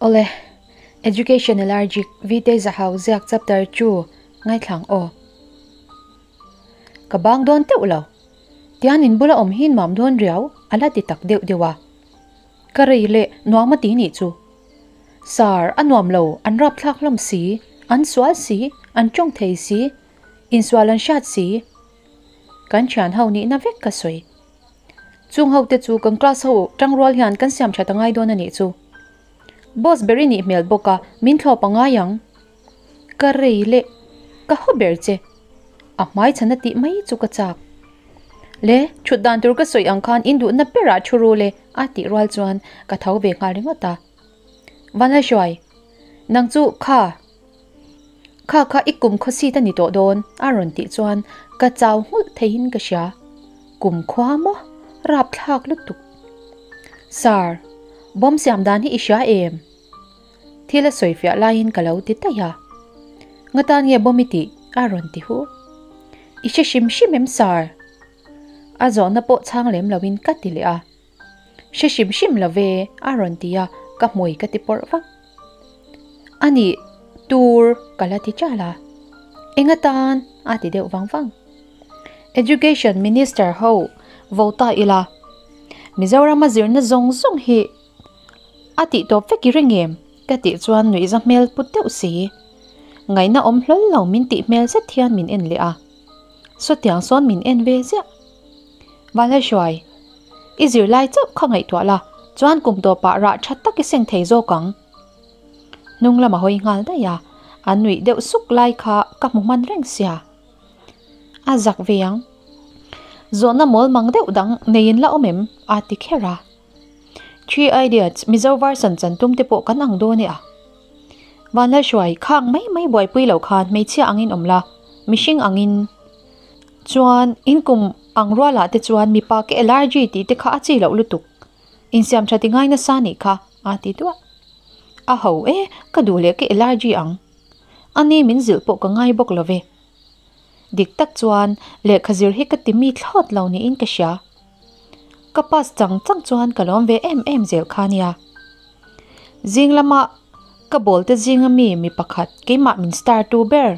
Awle, Education Allergic Vite Zahau ziak chapter chu ngaithlang aw. Ka bang dawn teuh lo. Tian in bula awm hi nuam dawn riau a la ti tak deuh deuh a. Ka rei leh nuam a ti nih chu. Sir, a nuam lo, an rapthlak hlawm si, an sual si, an tawng thei si, insual an hriat si. Kan thian ho nihna vek ka sawi. Chung ho te chu kan class ho tangrual hian kan siam that a ngai dawn a nih chu. Boss ber i nih hmel bawk a, min thlawp a ngai ang. Ka rei leh ka haw ber che. A hmai chhan a tih mai chu ka chak. Le, thut dan tur ka sawi ang khan in duhna berah thu ru le a tih rual chuan ka tho ve nghal ringawt a. Vanlalhruai, nang chu kha. Kha kha i kum khaw seat a ni tawh dawn a rawn tih chuan ka chau nghulh theihin ka hria. Kum khua maw? Rapthlak lutuk. Sir, bawm siam dan hi i hria em? Thil a sawi fiah laiin ka lo ti daih a. Ngatan nge bawm i tih? a rawn ti hu. I hre hrim hrim em sir? A zawhna pawh chhang lem loin ka ti leh a. Hre hrim hrim lo ve, a rawn ti a, ka hmui ka ti pawrh vak. A nih tur ka la ti chal a. Eng atan? a ti deuh vang vang. Education Minister ho vo ta ila, Mizorama zirna zawng zawng hi a tih tawp vek i reng em? ka tih chuan nuihza hmel put deuh si. Ngaihna awm hlawl lo min tih hmel zet hian min en leh a. Sawtiang sawn min en ve ziah. Vanlalhruai, i zirlai chauh kha ngaihtuah la, chuan kum tawpah rah tha tak i seng thei zawk ang. Hnung lam a hawi nghal daih a, a nuih deuh suk lai kha ka hmu hman reng sia. A zak ve ang. Zawhna mawl mang deuh dang neiin la awm em? a ti kher a. Three Idiots Mizo version chan tum te pawh kan ang dawn e a. Vanlalhruai, khang mai mai buaipui lo khan hmeichhia angin awm la, mihring angin. Chuan in kum ang rualah te chuan mipa ke allergy tih te kha a chi loh lutuk. Insiam tha ti ngai nasa nih kha a ti duah. A ho e, ka duh leh ke allergy ang. Ani min zilh pawh ka ngai bawk lo ve. Dik tak chuan lehkha zir hi ka ti mi thlawt lo niin ka hria. Ka pass chang chang chuan ka lawm ve em em zel kha nia. Zing lama ka ball te zinga mi mi pakhat keimah min star tu ber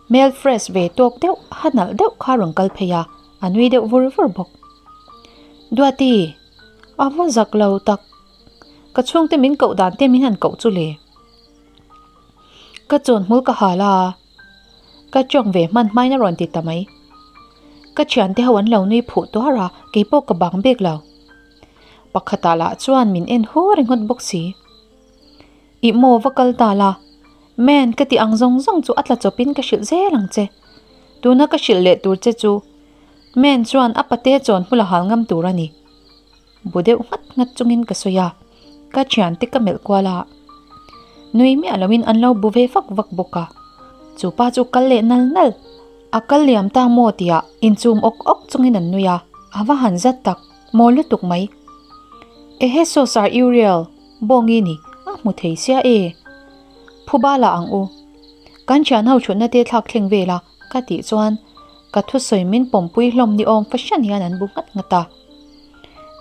hmel fresh ve tawk deuh ha nalh deuh kha rawn kal phei a, a nui deuh vur vur bawk. Duati, a va zak lo tak. Ka chhungte min koh dan te min han koh chu le. Ka chawn hmul ka hal a, ka tawng ve hman hmain a rawn ti ta mai. Ka thiante ho an lo nui phuh tuar a, keipawh ka bang bik lo. Pakhatah lah chuan min en hu ringawt bawk si. Ih maw va kal ta la, Man ka tih ang zawng zawng chu a tla chawpin ka hrilh zel ang che. Tuna ka hrilh leh tur che chu Man chuan a pate chawn hmula hal ngam tur a ni. Bu deuh nghat nghat chungin ka sawi a, ka thiante ka melh kual a. Nui miah loin an lo bu ve vak vak bawk a. Chu pa chu kal leh nal nal. A kal liam ta maw tia inchum awk awk chungin an nui a, a va han zat tak, maw lutuk mai. Ehe saw Sir Uriel, Bawngi ni, a hmu thei sia e. Phuba la ang u. Kan thian ho thutna te thlak thleng vel a, ka tih chuan ka thusawi min pawmpui hlawm ni awm fahran hian an bu nghat nghat a.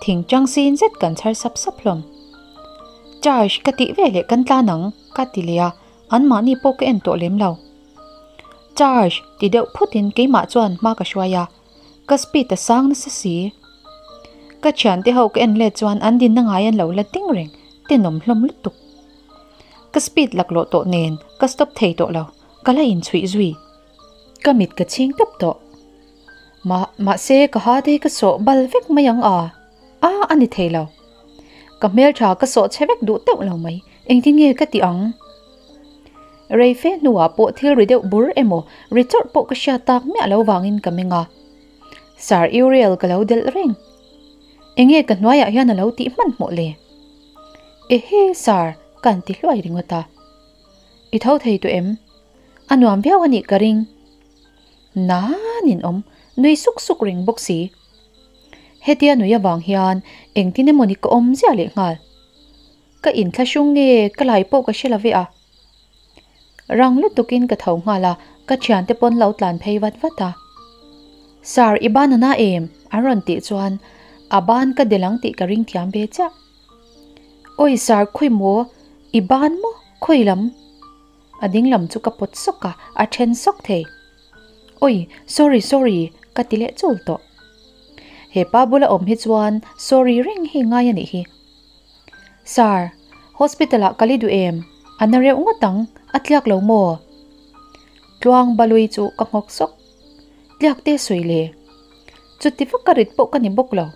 Thing chang sin zet kan chhar sap sap hlawm. Charge ka tih ve leh kan tlan ang, ka ti leh a, anmahni pawh ka en tawh lem lo. Charge ti deuh phutin keimah chuan hma ka hruai a, ka speed a sang nasa si. Ka thiante ho ka en let chuan an dinna ngai an lo la ding reng, tenawm hlawm lutuk. Ka speed laklawh tawh nen ka stop thei tawh lo, ka la inchhuih zui. Ka mit ka chhing tawp tawh. Mah, mahse ka ha te hi ka sawh bal vek mai ang a, a a ni thei lo. Ka hmeltha ka sawh chhe vek duh teuh lo mai, engtin nge ka tih ang? Rei fe hnuah pawh thil ri deuh bur emaw ri chawrh pawh ka hriat tak miah lo vangin ka meng a. Sir Uriel ka lo delh reng. Enge ka hnuaiah hian a lo tih hmanhmawh le? Ehe Sir, ka an ti hluai ringawt a. I tho thei tawh em? A nuam viau a nih ka ring. Nanin awm, nui suk suk reng bawk si. Hetia nui avang hian engtin emawni ka awm ziah leh nghal. Ka inthlahrung nge ka lai pawh ka hre lo ve a. Rang lutukin ka tho nghal a, ka thiante pawn lo tlan phei vat vat a. Sir, i ban a na em? an rawn tih chuan a ban ka del ang tih ka ring thiam ve chiah. Awi sir, khawi maw? I ban maw? Khawi lam? A ding lam chu ka pawt sawk a, a then sawk thei. Oi, sorry, sorry, ka ti leh chul tawh. He pa bula awm hi chuan sorry reng hi ngai a nih hi. Sir, hospital ah kal i duh em? A na reuh ngawt ang, a tliak lo maw? Tluang balui chu ka nghawk sawk. Tliak te sawi le. Chuti vak ka rit pawh ka ni bawk lo.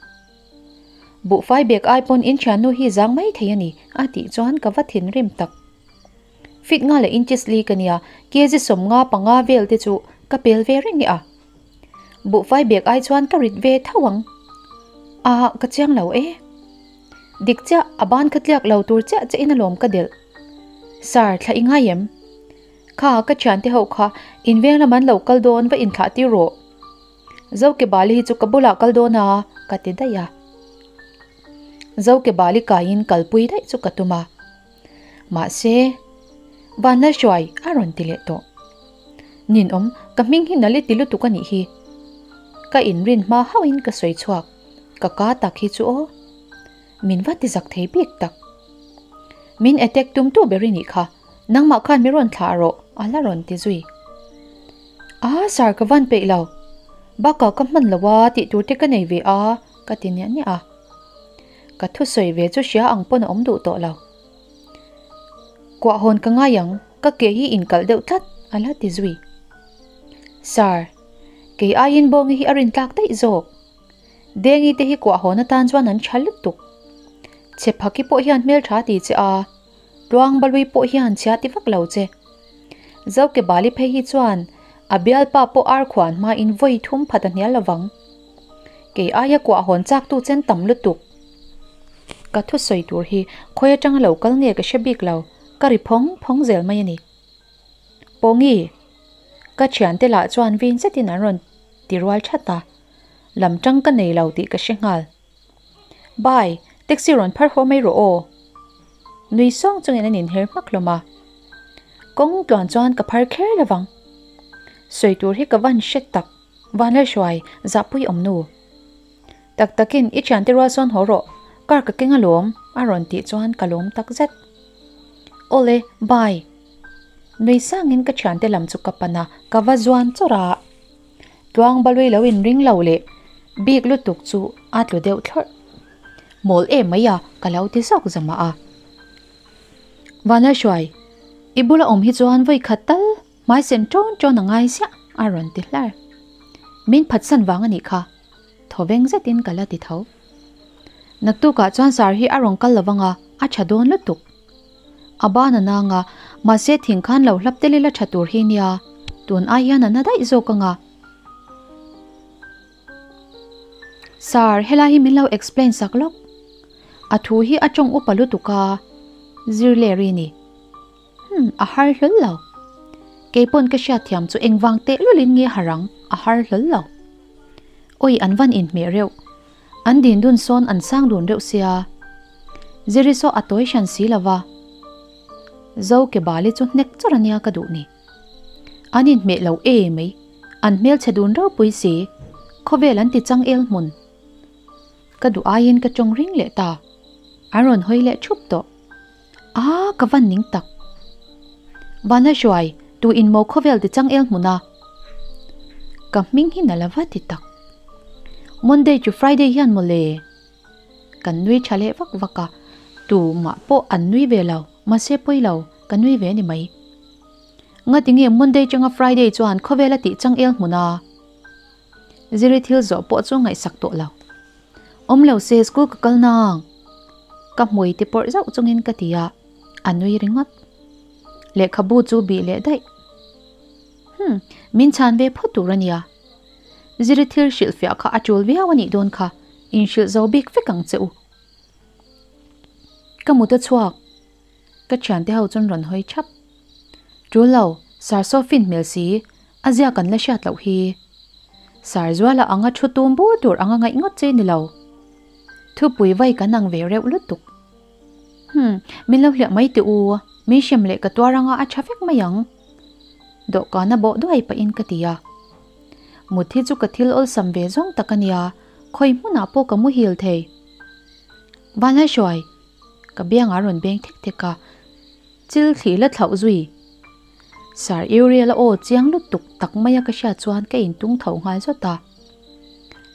Buhfai bag ai pawn in thiannu hi zang mai thei a ni, a tih chuan ka va thinrim tak. Fit nga leh inches li ka nia, kg 50 panga vel te chu ka pel ve reng e a. Buhfai bag ai chuan ka rit ve tho ang. A, ka chiang lo e. Dik chiah, a ban kha tliak lo tur chiah che in alawm ka delh. Sir, thla i ngai em? Kha, ka thiante ho kha in veng lam an lo kal dawn va inthlah tir rawh. Zoke Bali hi chu ka bulah kal dawn a, ka ti daih a. Zoke Bali kaiin kalpui daih chu ka tum a. Mahse, Vanlalhruai a rawn ti leh tawh. Ninawm, ka hming hi nali ti lutuk a nih hi. Ka inrin hma hauhin ka sawi chhuak, ka ka tak hi chu aw. Min va ti zak thei bik tak. Min attack tum tu ber i nih kha, nangmah khan mi rawn thlah rawh, a la rawn ti zui. A, sir ka van peih lo. Bakah ka hman lo a, tih tur te ka nei ve a, ka ti niah niah a. Ka thusawi ve chu hria ang pawn a awm duh tawh lo. Kuah hawn ka ngai ang, ka ke hi inkalh deuh tlat, a la ti zui. Sir, kei aiin Bawngi hi a rin tlak daih zawk. Dengi te hi kuah hawn atan chuan an tha lutuk. Chhe phaki pawh hian hmeltha ti che a, Tluang Balui pawh hian chhia ti vak lo che. Zoke Bali phei hi chuan a bialpa pawh ar khuan hmain vawi thum phat a hnial lovang. Kei aia kuah hawn chak tu chen tam lutuk. Ka thusawi tur hi khawi atanga lo kal nge ka hre bik lo, ka ri phawng phawng zel mai a ni. Pawngi! Ka thiante lah chuan vin zetin an rawn ti rual that a, lam tang ka nei lo tih ka hre nghal. Bye, taxi rawn phar haw mai rawh aw. Nui sawng chungin an inher hmak hlawm a. Kawng tluan chuan ka phar kher lovang. Sawi tur hi ka van hre tak. Vanlalhruai, zahpui awm nu. Tak takin i thiante rual sawn haw rawh, car ka keng alawm, a rawn tih chuan ka lawm tak zet. Awle, bye. Nui sangin ka thiante lam chu ka pan a, ka va zuan chawrh a. Tluang balui lo inring lo leh bik lutuk chu a tlu deuh thlawrh. Mawl em mai a, ka lo ti zawk zamah a. Vanlalhruai, i bula awm hi chuan vawi khat tal Hmai sen ṭawn ṭawn a ngai ziah, a rawn ti hlar. Min phatsan vang a nih kha, thaw veng zetin ka la ti tho. Naktukah chuan sar hi a rawn kal lo vang a, a ṭha dawn lutuk. A ban a nang a, mahse thing khan lo hlap tel ila ṭha tur hi nia, tun ai hian a na daih zawk ang a. Sir, helai hi min lo explain sak lawk. A thu hi a ṭawng upa lutuk a, zir leh ri ni. Hmm, a har hlawl lo. Keipawn ka hriatthiam chu engvang tehlulin nge har ang, a har hlawl lo. Oi, an van inhmeh reuh. An din dun sawn an sang dun reuh sia. Ziri saw a tawi hran si lova. Zo ke bali chu hnek chawrh ania ka duh ni. An inhmeh lo e mai, an hmelchhe dun ropui si, khawvel an ti chang el hmun. Ka duh aiin ka tawng ring leh ta. An rawn hawi leh thup tawh. A, ka van ning tak. Vana hruai, tu in maw khawvel ti changel hmun a? Ka hming hi na la va ti tak. Monday chu Friday hian maw le? Kan nui tha leh vak vak a, tu mah pawh an nui ve lo, mahse pawi lo, ka nui ve ni mai. Ngati nge Monday changa Friday chuan khawvel a tih changel hmun a? Ziri thil zawh pawh chu ngaihsak tawh lo. Awm lo se school ka kal nang. Ka hmui ti pawrh zauh chungin ka ti a, a nui ringawt. Lehkhabu chu bih leh daih. Hmm, min chhan ve phawt tur a nia. Ziri thil hrilhfiah kha a tul viau a nih dawn kha, inhrilh zo bik vek ang che u. Ka mut a chhuak. Ka thiante ho chuan rawn hawi thap. Tul lo, Sir saw fin hmel si, a zia kan la hriat loh hi. Sir Zuala anga thu tum bur tur anga ngaih ngawt che ni lo. Thupui vai kan ang ve reuh lutuk. Hmm, min lo hliah mai teh u, min hrem leh ka tuar anga a tha vek mai ang. Dawhkan a bawh duai pahin ka ti a. Mut hi chu ka thil awlsam ve zawng tak a nia, khawi hmunah pawh ka muhil thei. Vanlalhruai, Ka biangah a rawn beng thek thek a. Chil thli la thlauh zui. Sir Uriel-a aw chiang lutuk tak maia ka hriat chuan ka intung tho nghal zawt a.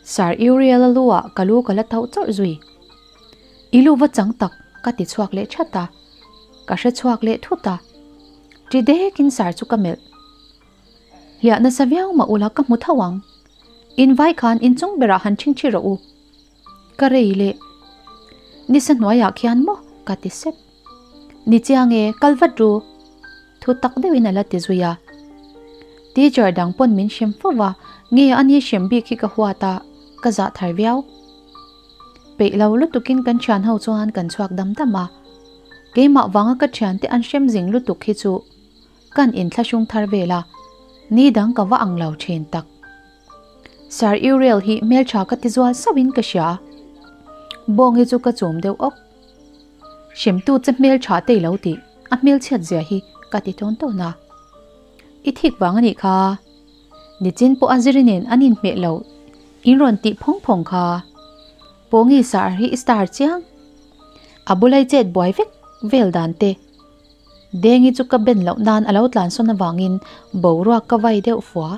Sir Uriel-a lu ah ka lu ka la tauh chawrh zui. I lu va chang tak ka ti chhuak leh that a. Ka hre chhuak leh thut a. Ṭi dekin Sir chu ka melh. Hliah nasa viau mah ula ka hmu tho ang. In vai khan inchung berah han ṭhingṭhi rawh u. Ka rei leh. Nisa hnuaiah khian maw? ka ti sep. Ni chiang e, kal vat ru. Thu tak deuhin a la ti zui a. Teacher dang pawn min hrem fo va, nge a ni hrem bik hi ka huat a, ka zah thar viau. Peih lo lutukin kan thian ho chuan kan chhuak dam dam a. Keimah vanga ka thiante an hrem zing lutuk hi chu kan inthlahrung thar vel a, ni dang ka va ang lo thin tak. Sir Uriel hi hmeltha ka ti zual sauh in ka hria. Bawng hi chu ka chum deuh awk. Hremtu che hmeltha te ilo tih a hmelchhiat zia hi ka ti tawn tawn a. I thik vang a nih kha. Nichin pawh a ziri nen an inhmeh lo in rawn tih phawng phawng kha. Pawngi sir hi i star chiang. A bulai chet buai vek vel dan te. Dengi chu ka ben loh nan a lo tlansawn avangin boruak ka vai deuh fua.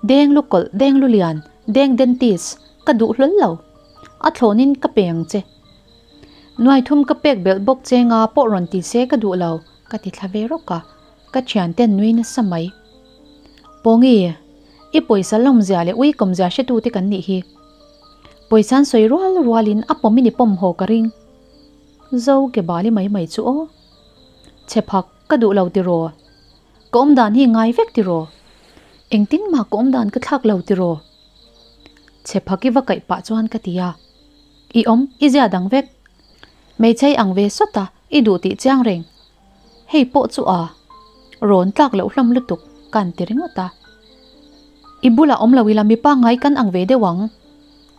Deng lu kawlh, deng lu lian, deng dentist, ka duh hlawl lo. A thlawnin ka pe ang che. Nuai thum ka pek belh bawk che nga pawh rawn ti se ka duh lo, ka ti thla ve rawk a, ka thianten nui nasa mai. Pawngi, i pawisa lawmzia leh ui kawmzia hretute kan nih hi. Pawisa an sawi rual rualin a pawmin i pawm haw ka ring. Zo ke bali mai mai chu aw. Chhe phak ka duh lo tiraw? Ka awm dan hi ngai vek tiraw? Engtin mah ka awm dan ka thlak lo tiraw? Chhe phak i va kaih pah chuan ka ti a. I awm, i zia dang vek. Hmeichhei ang ve sawt a, i duh tih chiang reng. Hei pawh chu a rawn tlak loh hlawm lutuk kan ti ringawt a. I bulah awm lo ila mi pangngai kan ang ve deuh ang.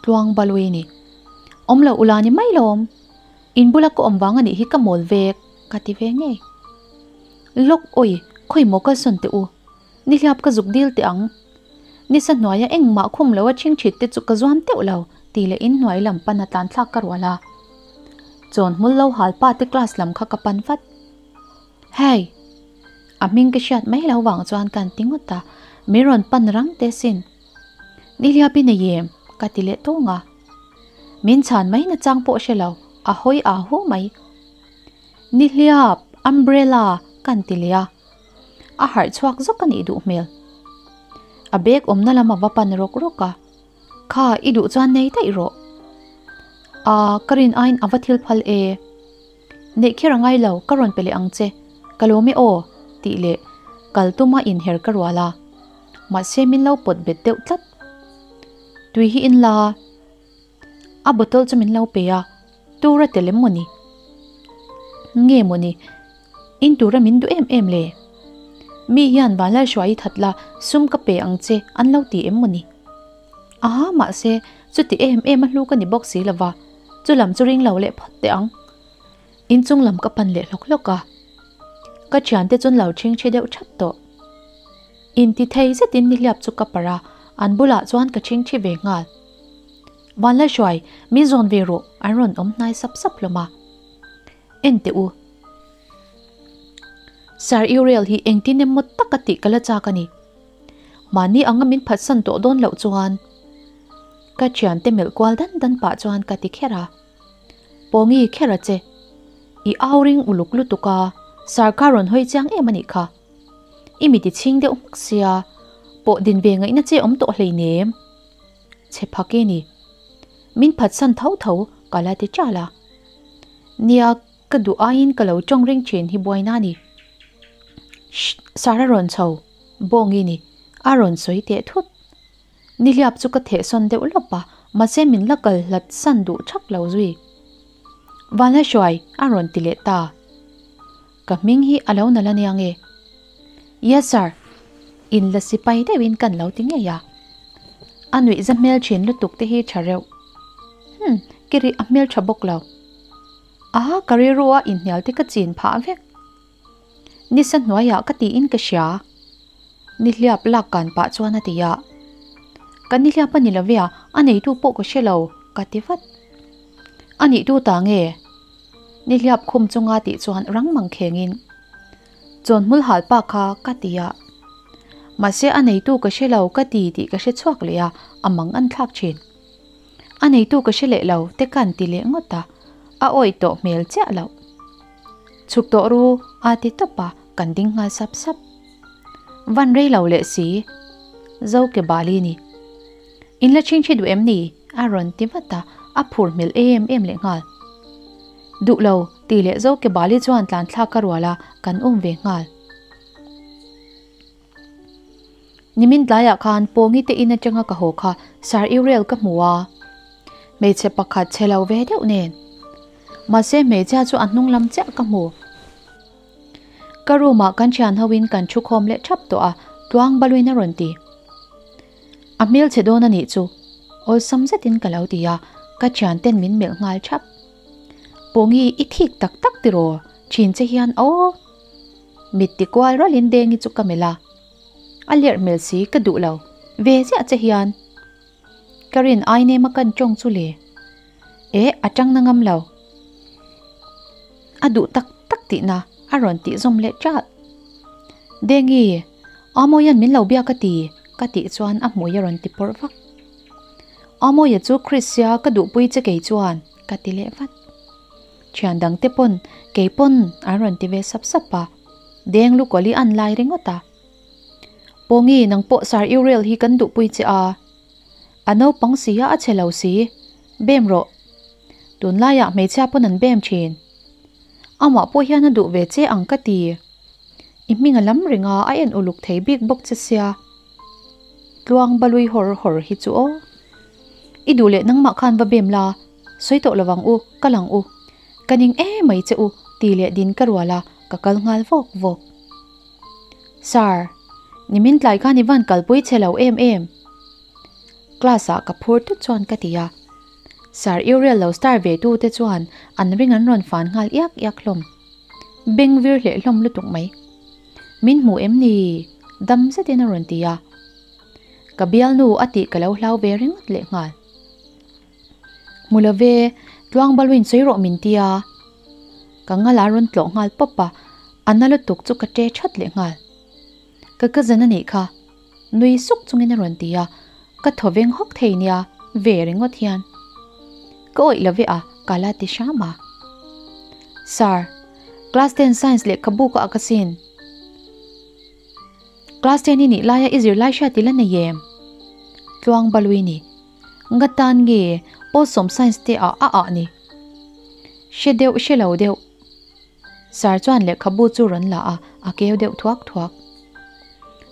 Tluang Balui ni. Awm lo ula ni mai lawm. In bula ka awm vang anih hi ka mawl vek ka ti ve ngei. Lawk awi, khawi maw kalsawn teh u. Nihliap ka zuk dil teh ang. Nisa hnuaia engmah khum lo a chhingchhit te chu ka zuam teuh lo tih leh in hnuai lam pan a tlan thlak ka rual a. Chawn hmul lo hal pa te class lam kha ka pan vat. Hey! A hming ka hriat mai lo vang chuan kan ti ngawt a, min rawn pan rang te sin. Nihliap i nei em? ka ti leh tawng a. Min chhan mai na chang pawh hre lo, a hawi aa hu mai. Nihliap, umbrella, kan ti leh a. A harh chhuak zawk a nih duh hmel. A bag awmna lam a va pan rawk rawk a, Kha, i duh chuan nei daih rawh. Aa, ka rin aiin a va thil phal e. Neih kher a ngai lo, ka rawn pe leh ang che. Ka lawm e aw, tih leh kal tuma inher ka rual a. Mahse min lo pawt bet deuh tlat. Tui hi in la. A bottle chu min lo pe a, tur a tel em mawni? Nge mawni? In tura min duh em em le? Mi hian Vanlalhruai i that la, sum ka pe ang che an lo ti em mawni? Aha, mahse chuti em em a hlu ka ni bawk si lova, chu lam chu ring lo leh phawt teh ang. Inchung lam ka pan leh hlawk hlawk a, ka thiante chuan lo chhingchhe deuh thap tawh. Inti thei zetin nihliap chu ka parh a, an bulah chuan ka chhingchhi ve nghal. Vanlalhruai, min zawn ve rawh, an rawn awm hnai sap sap hlawm a. En teh u. Sir Uriel hi engtin emaw taka tih ka la chak a ni. Mahni anga min phatsan tawh dawn loh chuan ka thiante melh kual dan dan pah chuan ka ti kher a. Pawngi kher a che. I au ring uluk lutuk a, Sir kha rawn hawi chiang em a nih kha. I mi ti chhing deuh hmak sia, pawh din ve ngaihna che awm tawh hleinem. Chhe phak i ni. Min phatsan tho tho ka la ti chal a. Nia, ka duh aiin ka lo tawng ring thin hi buaina a ni. Shh, Sara rawn chho, Bawngi ni, a rawn sawi teh thut. Nihliap chu ka thehsawn deuh lawp a, mahse min la kal hlat san duh thak lo zui. Vanlahruai a rawn ti leh ta. Ka hming hi a lo nalh ania nge? Yes sir, in la sipai deuhin kan lo ti ngei a. A nuihza hmel thin lutuk te hi tha reuh. Hmm, kiri a hmel tha bawk lo. Aha, ka rilru a inhnial te ka chin phah vek. Nisa hnuaiah ka tiin ka hria. Nihliap lak kan pah chuan a ti a. Ka nihliap a ni lo via, a neitu pawh ka hre lo, ka ti vat. A nih tu ta nge? Nihliap khum chunga tih chuan rang mang khengin, Chawnhmul hal pa kha ka ti a. Mahse a neitu ka hre lo ka ti tih ka hre chhuak leh a, a mang an thlak thin. A neitu ka hre leh lo te kan ti leh ngawt a, a awih tawh hmel chiah loh. Chhuk tawh ru a ti tawp a, kan ding nghal sap sap. Van rei lo leh si, Zo ke bali ni. In la chhing chhi duh em ni? A rawn ti vat a, a phur hmel em em leh nghal. Duh lo, tih leh zo ke bali chuan tlan thlak ka rual a, kan um ve nghal. Nimin tlaiah khan Pawngi te in atanga ka haw kha Sir Uriel ka hmu a, hmeichhe pakhat chhe lo ve deuh nen. Mahse hmeichhia chu a hnung lam chiah ka hmu. Ka room ah kan thian ho in kan thu khawm leh thap tawh a, tluang baluin a rawn ti. A hmel chhe dawn a nih chu, awlsam zetin ka lo ti a, ka thian ten min melh nghal thap. Pawngi i thik tak tak tiraw, thin che hian aw. Mit ti kual ralin Dengi chu ka melh a, a lerh hmel si ka duh lo, ve ziah che hian. Ka rin ai nem a kan tawng chu le. Eh, a tang na ngam lo. A duh tak tak tihna a rawn tih zawm leh ṭalh. Dengi, Amoia'n min lo bia ka ti, ka tih chuan a hmui a rawn ti pawrh vak. Amoia chu Chrisia ka duhpui che kei chuan, ka ti leh vat. Thian dangte pawn, kei pawn an rawn ti ve sap sap a. Deng lukawli an lai ringawt a. Pawngi, nang pawh Sir Uriel hi kan duhpui che a. A naupang si a, a chhe lo si. Bem rawh. Tunlaiah hmeichhia pawn an bem thin. Amah pawh hian a duh ve che ang ka ti. I hming a lam reng a, a en uluk thei bik bawk che sia. Tluang balui hawr hawr hi chu aw. I duh leh nangmah khan va bem la, sawi tawh lovang u, kal ang u. Ka ning emai che u ti leh din ka rual a, ka kal nghal vawk vawk. Sir, nimin tlai khan i van kalpui che lo em em. Class ah ka phur tut chuan ka ti a. Sir Uriel lo star ve tu te chuan an ring an rawn fan nghal iak iak hlawm. Beng vir hleh hlawm lutuk mai. Min hmu em ni? Dam zetin a rawn ti a. Ka bialnu a tih ka lo hlau ve ringawt leh nghal. Hmu lo ve, tluang baluin sawi rawh min ti a. Ka ngal a rawn tlawh nghal pawp a, a na lutuk chu ka ṭe ṭhat leh nghal. Ka cousin a nih kha, nui suk chungin a rawn ti a, ka thaw veng hawk thei nia, ve ringawt hian. Ka awih lo ve a, ka la ti hram a. Sir, class ten science lehkhabu ka ak asin. Class ten i nih laia i zirlai hriat i la nei em? Tluang balui ni. Nga tan nge Awesome Science te ah a ah ni? Hre deuh hre lo deuh. Sir chuan lehkhabu chu rawn la a, a keu deuh thuak thuak.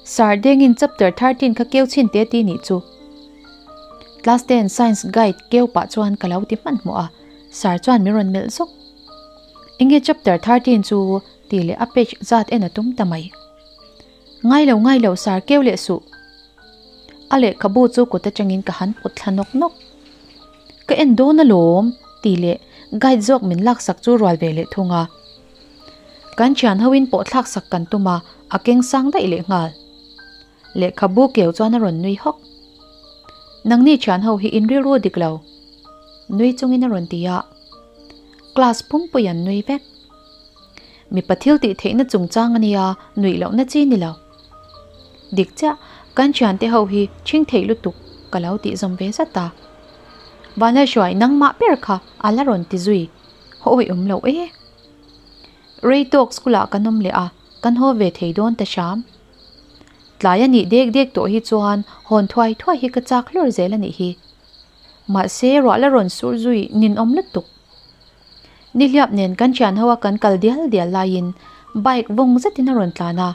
Sir dengin chapter 13 kha keu chhin te ti nih chu. Class 10 Science Guide keu pah chuan ka lo ti hmanhmawh a, Sir chuan min rawn melh zawk. Enge chapter 13 chu tih leh a page zat en a tum ta mai. Ngai lo ngai lo sar keu leh suh. A lehkhabu chu kut atangin ka han pawt thla nawk nawk. Ka en dawn alawm tih leh guide zawk min laksak chu rual ve leh thung a. Kan thian hoin pawh thlaksak kan tum a, a keng sang daih leh nghal. Lehkhabu keu chuan a rawn nui hawk. Nangni thian ho hi in rilru dik lo. Nui chungin a rawn ti a. Class pumpui an nui vek. Mipa thil tih theihna chungchang a nia, nuih lohna chi ni lo. Dik chiah, kan thiante ho hi chhing theih lutuk ka lo tih zawm ve zat a. Vanlalhruai nangmah ber kha a la rawn ti zui, hawi awm loh e. Rei tawk school ah kan awm leh a, kan haw ve thei dawn ta hram. Tlai a nih dek dek tawh hi chuan hawn thuai thuai hi ka chak hlur zel a nih hi. Mahse ruah la rawn sur zui ninawm lutuk. Nihliap nen kan thian ho a kan kal dial dial laiin bike vawng zetin a rawn tlan a,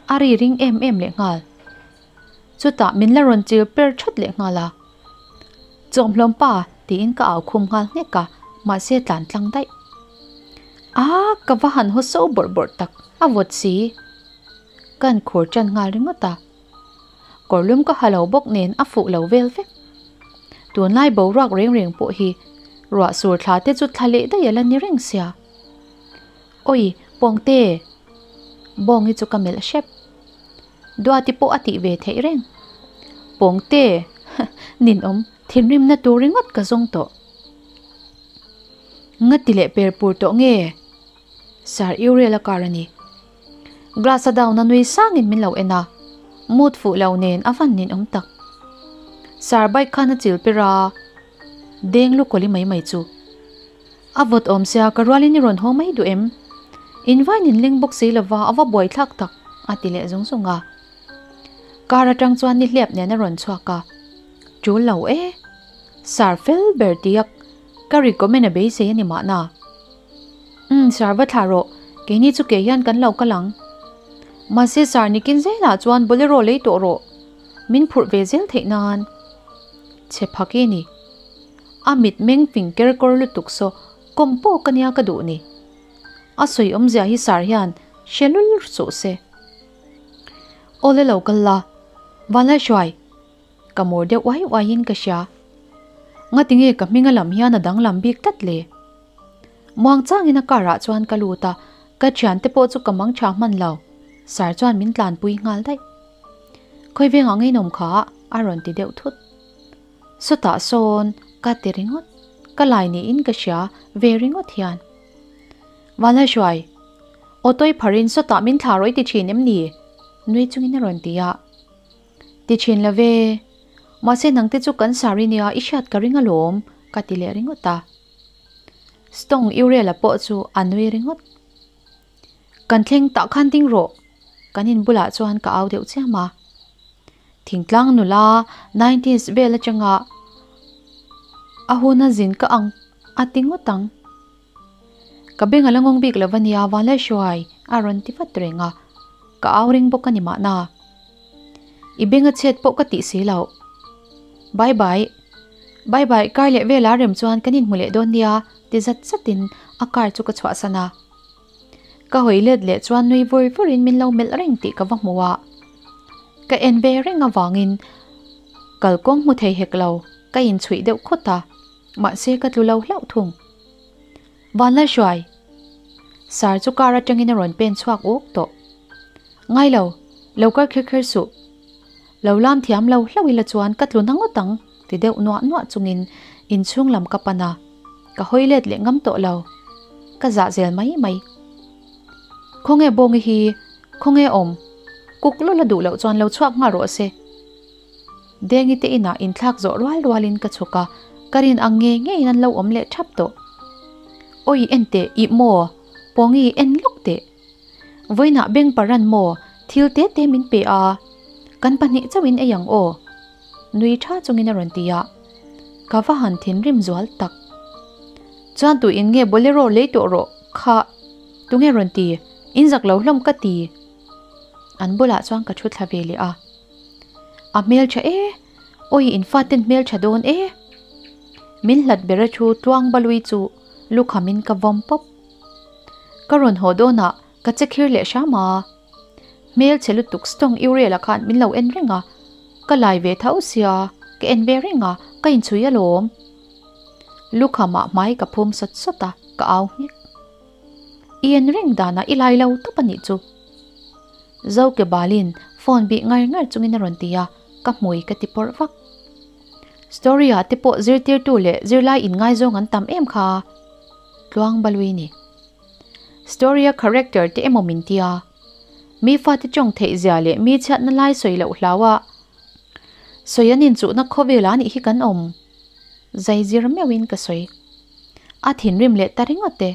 a ri ring em em leh nghal. Chutah min la rawn chil per that leh nghal a. Chawmhlawm pa tiin ka au khum nghal nghek a, mahse tlan tlang daih. A, ka va han haw so bawrh bawrh tak, a vawt si. Kan khur tan nghal ringawt a. Kawrlum ka ha lo bawk nen a fuh lo vel vek. Tunlai boruak reng reng pawh hi ruah sur thla te chu thla leh daih a la ni reng sia. Awi, Pawngte! Bawngi chu ka melh hrep. Duati pawh a tih ve theih reng. Pawngte! Ninawm, thinrimna tur ringawt ka zawng tawh. Ngati leh per pur tawh nge? Sir Uriel a kar a ni. Glass a down a nui sangin min lo en a, mood fuh lo nen a van ninawm tak. Sir bike khan a chil per a, deng lukawli mai mai chu. A vawt awm sia ka rualin i rawn haw mai duh em? Invain in leng bawk si lova a va buai thlak tak a ti leh zung zung a. Car atang chuan ni hliap nen a rawn chhuak a, Tul lo e, Sir fel ber tiak ka recommend a beisei a ni mahna. Umm Sir va thlah rawh, keini chu ke hian kan lo kal ang. Mahse Sir nikin zelah chuan bolero lei tawh rawh, min phurh ve zel theih nan. Chhe phak i ni. A mit meng fing ker kawr lutuk saw kawm pawh ka nia ka duh ni. A sawi awmzia hi Sir hian hre lul suh se. Awle lo kal la, Vanlalhruai, ka mur deuh uai uaiin ka hria. Ngatinge ka hminga lam hian a danglam bik tlat le? Muang changin a car ah chuan ka lut a, ka thiante pawh chu ka mang tha hman lo. Sir chuan min tlanpui nghal daih. Khawi vengah ngeinawm kha a rawn ti deuh thut. Sawtah sawn ka ti ringawt, ka lai niin ka hria ve ringawt hian. Vanlalhruai, Awtawi pharin sawtah min thla rawih ti thin em ni? Nui chungin a rawn ti a. Ti thin lo ve, mahse nangte chu kan sari nia i hriat ka ring alawm ka ti leh ringawt a. Stong Uriel-a pawh chu a nui ringawt. Kan thleng tah khan ding rawh, kan in bulah chuan ka au deuh chiam a. Thingtlang nula nineties vel atanga a huna zin ka ang a ti ngawt ang. Ka beng a la ngawng bik lo va nia Vanlalhruai a rawn ti vat reng a, ka au ring bawk a ni mahna. I beng a chhet pawh ka tih si loh. Bye bye. Bye bye kar leh vela rem chuan kan inhmu leh dawn nia ti zat zatin a car chu ka chhuahsan a. Ka hawi let leh chuan nui vur vurin min lo melh reng tih ka va hmu a. Ka en ve reng avangin kalkawng hmu thei hek lo, ka inchhuih deuh khawt a, mahse ka tlu lo hlauh thung. Vanlalhruai! Sir chu car atangin a rawn pen chhuak uk tawh. Ngai lo, lo kar kher kher suh. Lo lam thiam lo hlauh ila chuan ka tlu na ngawt ang ti deuh nuah nuah chungin inchhung lam ka pan a, ka hawi let leh ngam tawh lo. Ka zah zel mai mai. Khawnge Bawngi hi, khawnge awm? Kuk lawla duh loh chuan lo chhuak nghal rawh se. Dengi te inah inthlak zawh rual rualin ka chhuk a, ka rin ang ngei ngeiin an lo awm leh thap tawh. Awi en teh, ih maw? Pawngi en lawk teh. Vawiinah beng paran maw thil te te min pe a, kan pahnih chauhin ei ang aw? Nui tha chungin a rawn ti a, ka va han thinrim zual tak. Chuan tu in nge bolero lei tawh rawh kha tunge rawn ti, in zak lo hlawm ka ti. An bulah chuan ka thu thla ve leh a. A hmeltha e, awi in faten hmeltha dawn e. Min hlat ber a thu tluang balui chu lukhamin ka vawm pawp. Ka rawn haw dawnah ka che khir leh hram a. Hmel chhe lutuk Stong Uriel-a khan min lo en reng a, ka lai ve tho sia, ka en ve reng a, ka inchhui alawm. Lukhamah hmai ka phum sawt sawt a, ka au nghek. I en reng danah i lai lo tawp a nih chu. Zoke Balin phone bih ngar ngar chungin a rawn ti a, ka hmui ka ti pawrh vak. Story-ah te pawh zirtirtu leh zirlai inngaizawng an tam em kha. Tluang Balui ni. Story-a character te emaw min tia. Mi fate tawng theih zia leh mi chhiatna lai sawi loh hlau a sawi an inchuhna khawvel ah nih hi kan awm. Zai zir meuhin ka sawi. A thinrim leh ta ringawt e.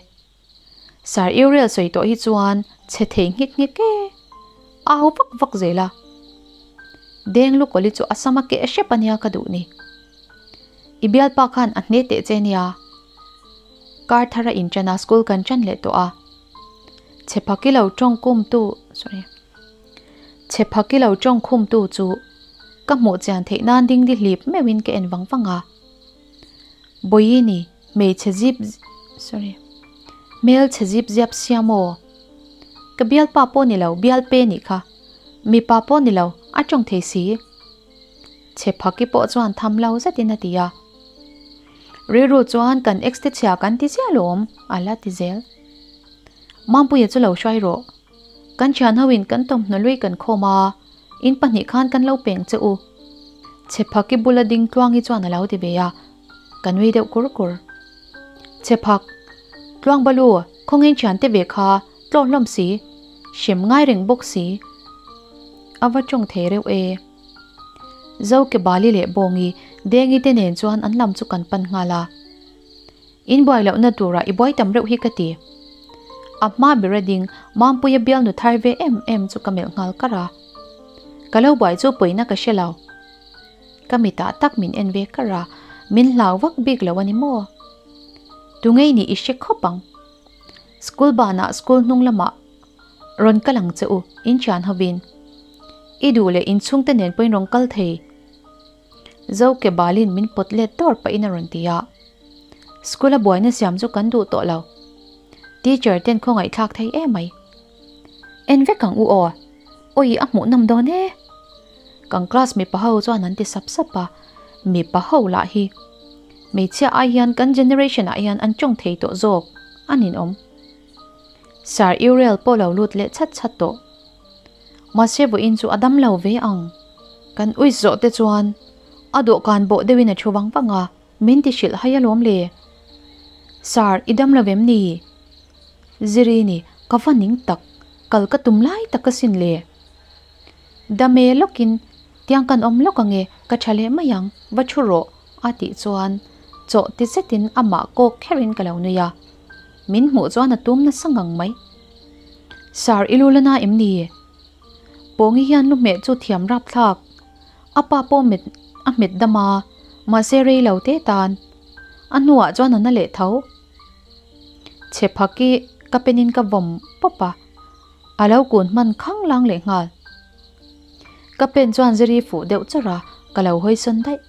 Sir Uriel sawi tawh hi chuan chhe thei nghek nghek e. A au vak vak zel a. Deng Lukawli chu a sama keh hrep a nia ka duh ni. I bialpa khan a hne teh che nia. Kar thar a inṭan a school kan ṭan leh tawh a. Chhe phaki lo ṭawng kum tu sorry Chhe phaki lo ṭawng khum tu chu ka hmuh chian theih nan ding di hlip meuhin ka en vang vang a. Bawihi ni hmeichhe zip sorry hmelchhe zip ziap sia maw? Ka bialpa pawh ni lo bialpe nih kha. Mipa pawh ni lo a ṭawng thei si. Chhe phaki pawh chuan tham lo zetin a ti a. Rilru chuan kan ex te chhia kan ti ziah lawm a la ti zel. Mampuia chu lo hruai rawh. Kan thian ho in kan tawmhnaw lui kan khawm a, in pahnih khan kan lo peng che u. Chhe phaki bula ding tluangi chuan a lo ti ve a, ka nui deuh kur kur. Chhe phak. Tluang balu, khawngain thiante ve kha tlawh hlawm si, hrem ngai reng bawk si. A va tawng thei reuh e. Zo ke Bali leh Bawngi, Dengi te nen chuan an lam chu kan pan nghal a. In buai lohna turah i buai tam reuh hi ka ti. A hma ber a ding, Mampuia bialnu thar ve em em chu ka melh nghal kar a. Ka lo buai chu pawina ka hre lo. Ka mitah tak min en ve kar a, min hlau vak bik lo a ni maw? Tungei nih i hre khawp ang. School banah school hnung lamah rawn kal ang che u, in thian hovin. I duh leh inchhungte nen pawhin rawn kal thei. Zo ke balin min pawt let dawr pahin a rawn ti a. School a buaina siam chu kan duh tawh lo. Teacher ten khawngaihthlak thei em mai. En vek ang u aw. Awi a hmuh nawm dawn e. Kan class mipa ho chuan an ti sap sap a. Mipa ho lah hi hmeichhia ai hian kan generation ah hian an tawng thei tawh zawk a ninawm. Sir Uriel pawh lo lut leh chat chat tawh. Mahse vawiin chu a dam lo ve ang. Kan uis zawh te chuan a dawhkan bawh deuhin a thu vang vang a, min ti hrilh hai alawm le. Sir, i dam lo em ni? Zirini, ka va ning tak, kal ka tum lai tak asin le. Dame lawkin, tiang kan awm lawk ange, ka tha leh mai ang, va thu rawh, a tih chuan chawh ti zetin amah kawk kherin ka lo nui a. Min hmuh chuan a tum nasa ngang mai. Sir i lu la na em ni? Pawngi hian lu hmeh chu thiam rap thlak. A pa pawh met a hmet dam a, mahse rei lo te tan. A hnuah chuan a na leh tho. Chhe phak i ka pen in ka vawm pawp a, a lo kun hman khang lang leh nghal. Ka pen chuan ziri fuh deuh chawrh a, ka lo hawi sawn daih.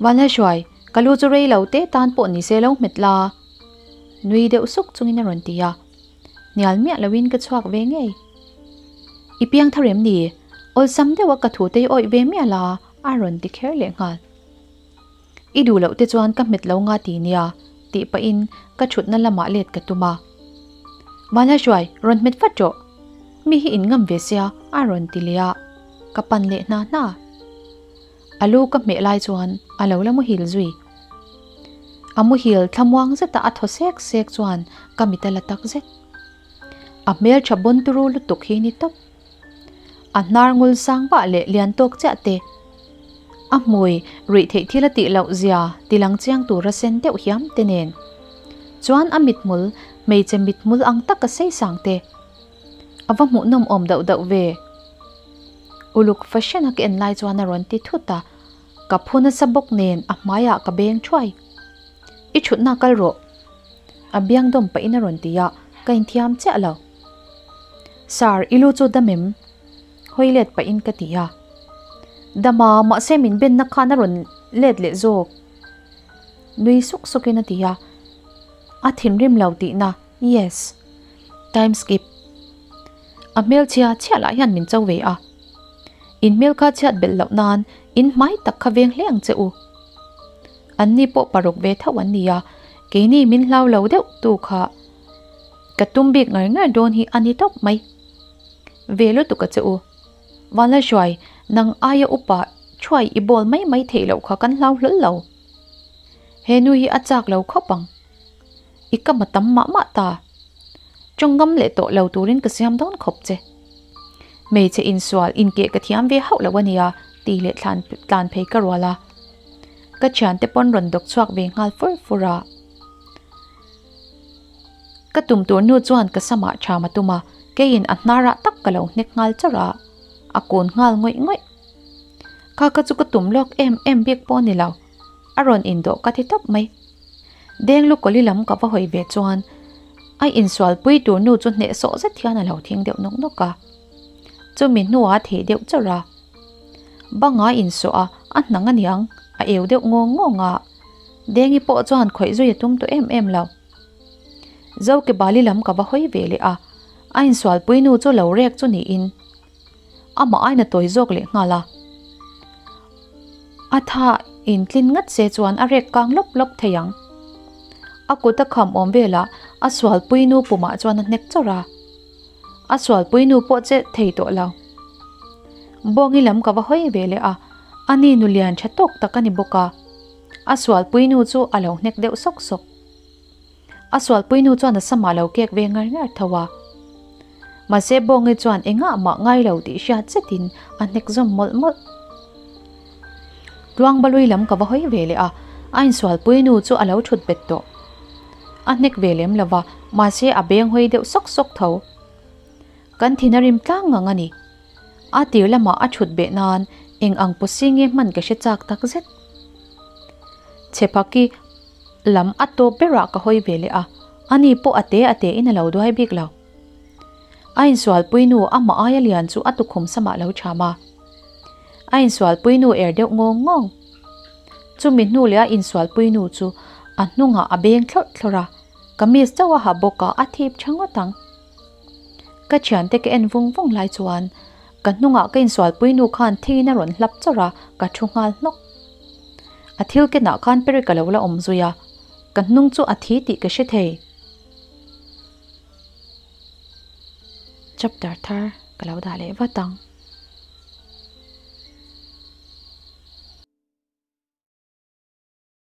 Vanlalhruai, ka lu chu rei lo te tan pawh ni se lo hmet la. Nui deuh suk chungin a rawn ti a. Hnial miah loin ka chhuak ve ngei. I piang thar em ni? Awlsam deuha ka thu te i awih ve miah la a rawn ti kher leh nghal. I duh loh te chuan ka hmet lo nga ti nia tih pahin ka thutna lamah let ka tum a. Vanlalhruai, rawn hmet vat rawh. Mi hi in ngam ve sia a rawn ti leh a, ka pan leh hna hna. A lu ka hmeh lai chuan a lo la muhil zui. A muhil thlamuang zeta a thaw sek sek chuan ka mit a la tak zet. A hmeltha bawn turu lutuk hi ni tawp. A hnar ngul sang vah leh lian tawk chiah te. A hmui ruih theih thil a tih loh zia tilang chiang tura sen deuh hiam te nen chuan a mithmul hmeichhe mithmul ang taka sei sang te. A va hmuhnawm awm dauh dauh ve. Uluk fashion a ka en lai chuan a rawn ti thut a, ka phu nasa bawk nen a hmaiah ka beng thuai. I thutna kal rawh. A biang dawm pahin a rawn ti a, ka inthiam chiah lo. Sir, i lu chu dam em? Hawi let pahin ka ti a. Dam a, mahse min benna khan a rawn let leh zawk. Nui suk sukin a ti a, a thinrim lo tihna, yes. Time skip. A hmelchhia chhiah lah hian min cho ve a. In hmel kha chhiat belh loh nan in hmai tak kha veng hle ang che u. An ni pawh paruk ve tho an ni a, keini min hlau lo deuh tu kha ka tum bik ngar ngar dawn hi a ni tawp mai. Ve lutuk a che u. Vanlalhruai, nang aia upa thuai i bawl mai mai theih loh kha kan hlau hlawl lo. He nu hi a chak lo khawp ang. I kam a tam mah mah ta. Tawngam leh tawh lo turin ka siam dawn khawp che. Hmeichhe insual inkeh ka thiam ve hauh lo a nia tih leh thlan tlan phei ka rual a. Ka thiante pawn rawn dawk chhuak ve nghal fur fur a. Ka tum tur nu chuan ka samah tham a tum a, keiin a hnarah tak ka lo hnek nghal chawrh a, a kun nghal ngawih ngawih. Kha kha chu ka tum lawk em em bik pawh a ni lo. A rawn indawh ka ti tawp mai. Denglu kawli lam ka va hawi ve chuan a insualpui tur nu chu hnehsawh zet hian a lo thing deuh nawk nawk a. Chumi hnuah a theh deuh chawrh a. Banga insawh a, a hnang aniang a eu deuh ngawng ngawng a. Dengi pawh chuan khawih zui a tum tawh em em lo. Zoke bali lam ka va hawi ve leh a, a insualpui nu chu lo rek chu niin amah aina tawi zawk leh nghal a. A tha in tlin ngat se chuan a rek kang lawp lawp thei ang. A kut a kham awm velah a sualpui nu pumah chuan a hnek chawrh a. A sualpui nu pawh che thei tawh lo. Bawngi lam ka va hawi ve leh a, a ni nu lian tha tawk tak a ni bawk a. A sualpui nu chu a lo hnek deuh sawk sawk. A sualpui nu chuan a samah lo kek ve ngar ngar tho a. Mahse Bawngi chuan engah mah ngai lo tih hriat zetin a hnek zawm mawlh mawlh. Tluangbalui lam ka va hawi ve leh a, a insualpui nu chu a lo thut bet tawh. A hnek ve lem lo va, mahse a beng hawi deuh sawk sawk tho. Kan thin a rim tlang ngang a ni. A tir lamah a thut beh nan eng ang pawsi nge hman ka hre chak tak zet. Chhephaki lam a tawp berah ka hawi ve leh a, ani pawh a te a te in a lo duai bik lo. A insualpui nu amah aia lian chu a tukhum samah lo cham a. A insualpui nu er deuh ngawng ngawng. Chumi hnu leh a insualpui nu chu a hnungah a beng thlawrh thlawrh a, kamis chauh a ha bawk a, a thip tha ngawt ang. Ka thiante ka en vung vung lai chuan ka hnungah ka insualpui nu khan thingin a rawn hlap chawrh a, ka thu nghal hnawk. A thil kenah khan perek a lo la awm zui a, ka hnung chu a thi tih ka hre thei. Chapter thar ka lo dah leh vat ang.